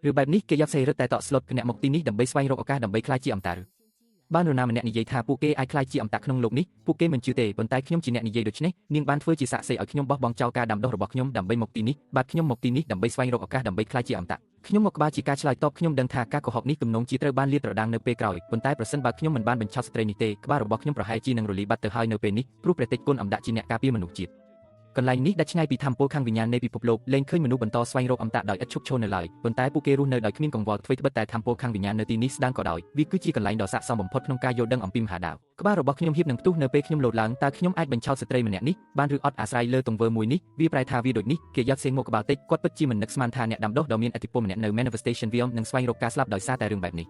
ឬបែបនេះគេយ៉ាប់សេរឹតតែតក់ស្លុតអ្នកមកទីនេះដើម្បីស្វែងរកឱកាសដើម្បីក្លាយជាអមតៈឬបាននរណាម្នាក់និយាយថាពួកគេអាចក្លាយជាអមតៈក្នុងលោកនេះពួកគេមិនជឿទេប៉ុន្តែខ្ញុំជាអ្នកនិយាយដូច្នេះនាងបានធ្វើជាសាក្សីឲ្យខ្ញុំបោះបង់ចោលការដាំដុះរបស់ខ្ញុំដើម្បីមកទីនេះបាទខ្ញុំមកទីនេះដើម្បីស្វែងរកឱកាសដើម្បីក្លាយជាអមតៈខ្ញុំមកក្បាលជាការឆ្លើយតបខ្ញុំដឹងថាការកុហកនេះទំនងជាត្រូវបានលាតត្រដាងនៅពេលក្រោយប៉ុន្តែប្រសិនបើខ្ញុំមិនបានបញ្ឆោតស្ត្រីនេះទេក្បាលរបស់ខ្ញុំប្រហែលជានឹងរលីបាត់ទៅហើយនៅពេលនេះព្រោះព្រះតេជគុណអំដាក់ជាអ្នកការពារមនុស្សជាតិកន្លែងនេះដាច់ឆ្ងាយពីធម្មពលខាងវិញ្ញាណនៃពិភពលោកលែងឃើញមនុស្សបន្តស្វែងរកអមតៈដោយឥតឈប់ឈរនៅឡើយប៉ុន្តែពួកគេរស់នៅដោយគ្មានកង្វល់អ្វីត្បិតតែធម្មពលខាងវិញ្ញាណនៅទីនេះស្ដាងក៏ដោយវាគឺជាកន្លែងដ៏ស័ក្តិសមបំផុតក្នុងការយល់ដឹងអំពីមហាដាវក្បាលរបស់ខ្ញុំហៀបនឹងផ្ទុះនៅពេលខ្ញុំលោតឡើងតើខ្ញុំអាចបញ្ឆោតស្ត្រីម្នាក់នេះបានឬអត់អាស្រ័យលើទង្វើមួយនេះវាប្រែថាវាដូចនេះគេយ៉ាត់សេងមកក្បាលតិចគាត់ពិតជាមិននឹកស្មានថាអ្នកដាំដុះដ៏មានឥទ្ធិពលម្នាក់នៅ Manifestation Realm នឹងស្វែងរកការស្លាប់ដោយសារតែរឿងបែបនេះ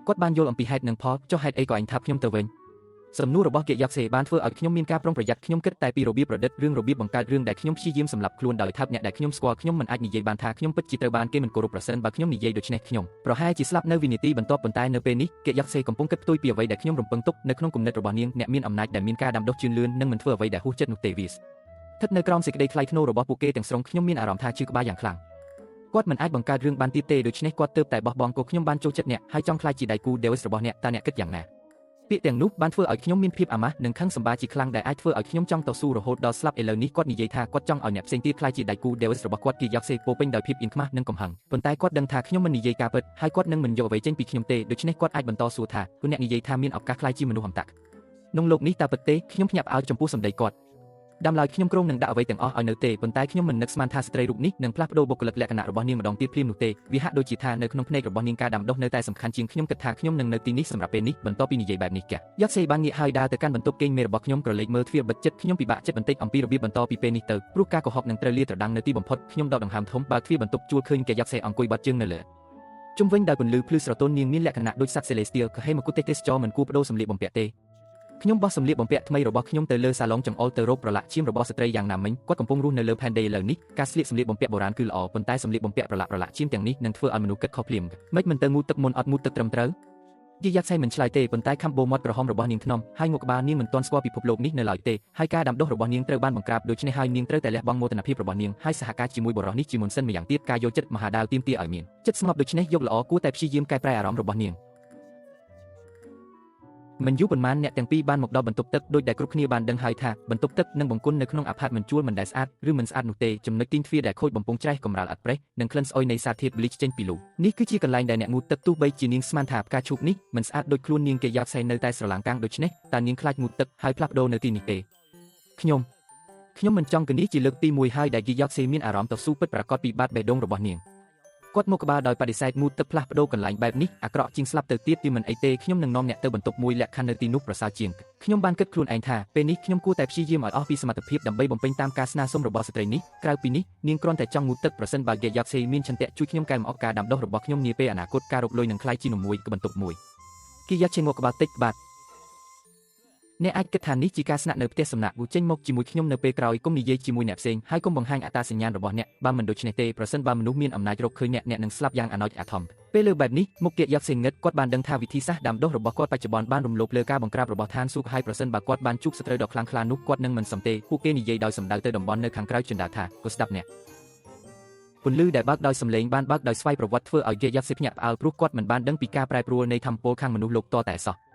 គាត់បានយល់អំពីហេតុនិងផលចុះហេតុអីក៏អញថាប់ខ្ញុំទៅវិញសំណួររបស់គេយ៉ាក់សេបានធ្វើឲ្យខ្ញុំមានការប្រុងប្រយ័ត្នខ្ញុំគិតតែពីរបៀបប្រឌិតរឿងរបៀបបង្កើតរឿងដែលខ្ញុំព្យាយាមសម្លាប់ខ្លួនដោយថាប់អ្នកដែលខ្ញុំស្គាល់ខ្ញុំមិនអាចនិយាយបានថាខ្ញុំពិតជាត្រូវបានគេមិនគោរពប្រសិនបើខ្ញុំនិយាយដូច្នេះខ្ញុំប្រហែលជាស្លាប់នៅវិនាទីបន្ទាប់ប៉ុន្តែនៅពេលនេះគេយ៉ាក់សេកំពុងគិតផ្ទុយពីអ្វីដែលខ្ញុំរំពឹងទុកនៅក្នុងគំនិតរបស់នាងអ្នកមានអំណាចដែលមានការដាំដុះជឿនលឿននិងមិនធ្វើអ្វីដែលហួសចិត្តនោះទេវាស្ថិតនៅក្រោមសេចក្តីថ្លៃថ្នូររបស់ពួកគេទាំងស្រុងខ្ញុំមានអារម្មណ៍ថាឈឺក្បាលយ៉ាងខ្លាំងគាត់មិនអាចបង្កើតរឿងបានទៀតទេដូច្នេះគាត់ទើបតែបោះបង់គោខ្ញុំបានចូលចិត្តអ្នកហើយចង់ក្លាយជាដៃគូ Deus របស់អ្នកតើអ្នកគិតយ៉ាងណាពាក្យទាំងនោះបានធ្វើឲ្យខ្ញុំមានភាពអាម៉ាស់និងខឹងសម្បាជាខ្លាំងដែលអាចធ្វើឲ្យខ្ញុំចង់តស៊ូរហូតដល់ស្លាប់ឥឡូវនេះគាត់និយាយថាគាត់ចង់ឲ្យអ្នកផ្សេងទៀតក្លាយជាដៃគូ Deus របស់គាត់គេយ៉ាក់សេពោពេញដោយភាពអៀនខ្មាស់និងកំហឹងប៉ុន្តែគាត់ដឹងថាខ្ញុំមិននិយាយការពិតហើយគាត់នឹងមិនយកអ្វីចេញពីខ្ញុំទេដូច្នេះគាត់អាចបន្តសួរថាគូអ្នកនិយាយថាមានឱកាសក្លាយជាមនុស្សអមតៈក្នុងលោកនេះតើពិតទេខ្ញុំភ្ញាក់ផ្អើលចំពោះសម្ដីគាត់ដើមឡើយខ្ញុំគ្រោងនឹងដាក់អ្វីទាំងអស់ឲ្យនៅទេប៉ុន្តែខ្ញុំមិននឹកស្មានថាស្ត្រីរូបនេះនឹងផ្លាស់ប្ដូរបុគ្គលិកលក្ខណៈរបស់នាងម្ដងទៀតភ្លាមនោះទេវាហាក់ដូចជាថានៅក្នុងភ្នែករបស់នាងការដាំដុះនៅតែសំខាន់ជាងខ្ញុំគិតថាខ្ញុំនឹងនៅទីនេះសម្រាប់ពេលនេះបន្ទាប់ពីនិយាយបែបនេះកាយ៉ាក់សេបានងាកហើយដើរទៅកាន់បន្ទប់គេងមេរបស់ខ្ញុំក្រឡេកមើលទ្វារបិទចិត្តខ្ញុំពិបាកចិត្តបន្តិចអំពីរបៀបបន្តពីពេលនេះទៅព្រោះការកុហកនឹងត្រូវលាតត្រដាងនៅទីបំផុតខ្ញុំដកដង្ហើមធំបើទ្វារបន្ទប់ជួលឃើញកាយ៉ាក់សេអង្គុយបាត់ជើងនៅលើជុំវិញដោយពន្លឺភ្លឺស្រទន់នាងមានលក្ខណៈដូចសត្វសេឡេស្ទៀលក៏ហេមកុទេសចរមិនគួរបដូរសម្លៀកបំពាក់ទេខ្ញុំបោះសម្លៀកបំពាក់ថ្មីរបស់ខ្ញុំទៅលើសាឡុងចង្អុលទៅរកប្រឡាក់ឈាមរបស់ស្ត្រីយ៉ាងណាមិញគាត់កំពុងរស់នៅលើផែនដីឥឡូវនេះការស្លៀកសម្លៀកបំពាក់បុរាណគឺល្អប៉ុន្តែសម្លៀកបំពាក់ប្រឡាក់ឈាមទាំងនេះនឹងធ្វើឲ្យមនុស្សគិតខុសភ្លាមមិនមិនទៅងូតទឹកមុនអត់ងូតទឹកត្រឹមត្រូវយាយ៉ាត់សៃមិនឆ្លើយទេប៉ុន្តែខំបោមាត់ក្រហមរបស់នាងធ្នមហើយងក់ក្បាលនាងមិនទាន់ស្គាល់ពិភពលោកនេះនៅឡើយទេហើយការដាំដុះរបស់នាងត្រូវបានបង្ក្រាបដូច្នេះហើយនាងត្រូវតែលះបង់មោទនភាពរបស់នាងហើយសហការជាមួយបុរសនេះជាមុនសិនម្យ៉ាងទៀតការយកចិត្តមហាដាវទាមទារឲ្យមានចិត្តស្ងប់ដូច្នេះយកល្អគួរតែព្យាយាមកែប្រែអារម្មណ៍របស់នាងមិនយូរប៉ុន្មានអ្នកទាំងពីរបានមកដល់បន្ទប់ទឹកដោយដែលគ្រប់គ្នាបានដឹងហើយថាបន្ទប់ទឹកនិងបង្គន់នៅក្នុងអាផាតមិនជួលមិនដែលស្អាតឬមិនស្អាតនោះទេចំណុចទីងទ្វារដែលខូចបំពង់ច្រេះកម្រាលអត់ប្រេះនិងក្លិនស្អុយនៃសារធាតុ bleach ចេញពីលូនេះគឺជាកន្លែងដែលអ្នកងូតទឹកទោះបីជានាងស្មានថាផ្កាឈូកនេះមិនស្អាតដូចខ្លួននាងគេយ៉ាប់សែនៅតែស្រឡាំងកាំងដូច្នេះតើនាងខ្លាចងូតទឹកហើយផ្លាស់ប្ដូរនៅទីនេះទេខ្ញុំមិនចង់កនេះជាលើកទី1ហើយដែលគេយ៉ាប់សេមានអារម្មណ៍តស៊ូពិតប្រាកដពីបាតបេះដូងរបស់នាងគាត់មកក្បាលដោយបដិសេធងូតទឹកផ្លាស់ប្ដូរកន្លែងបែបនេះអាក្រក់ជាងស្លាប់ទៅទៀតពីមិនអីទេខ្ញុំនឹងនាំអ្នកទៅបន្ទប់មួយលក្ខខណ្ឌនៅទីនោះប្រសើរជាងខ្ញុំបានគិតខ្លួនឯងថាពេលនេះខ្ញុំគួរតែព្យាយាមឲ្យអស់ពីសមត្ថភាពដើម្បីបំពេញតាមការស្នើសុំរបស់ស្ត្រីនេះក្រៅពីនេះនាងគ្រាន់តែចង់ងូតទឹកប្រសិនបើគេយ៉ាប់សេមានឆន្ទៈជួយខ្ញុំកែលម្អការដាំដុះរបស់ខ្ញុំនាពេលអនាគតការរកលុយនឹងក្លាយជានំមួយបន្ទប់មួយគេយ៉ាប់ជាងមកក្បាលតិចបាទអ្នកអាចគិតថានេះជាការស្នាក់នៅផ្ទះសំណាក់វូចេញមកជាមួយខ្ញុំនៅពេលក្រោយគុំនិយាយជាមួយអ្នកផ្សេងហើយកុំបង្ហាញអត្តសញ្ញាណរបស់អ្នកបើមិនដូច្នេះទេប្រសិនបើមនុស្សមានអំណាចរកឃើញអ្នកអ្នកនឹងស្លាប់យ៉ាងអាណោចអាធំពេលលើបែបនេះមុខគេយ៉ាប់សេងងឹតគាត់បានដឹងថាវិធីសាស្ត្រដាំដុះរបស់គាត់បច្ចុប្បន្នបានរំលោភលើការបង្ក្រាបរបស់ឋានសួគ៌ហើយប្រសិនបើគាត់បានជួបសត្រូវដ៏ខ្លាំងក្លានោះគាត់នឹងមិនសមទេពួកគេនិយាយដោយសម្ដៅទៅតំបន់នៅខាងក្រៅជណ្ដើរថាក៏ស្ដាប់អ្នកពន្លឺដែលបើកដោយសំឡេងបានបើកដោយស្វ័យប្រវត្តិធ្វើឲ្យគេយ៉ាប់សេភ្ញាក់ផ្អើលព្រោះគាត់មិនបានដឹងពីការប្រែប្រួលនៃធម្មពលខាងមនុស្សលោកតតែសោះ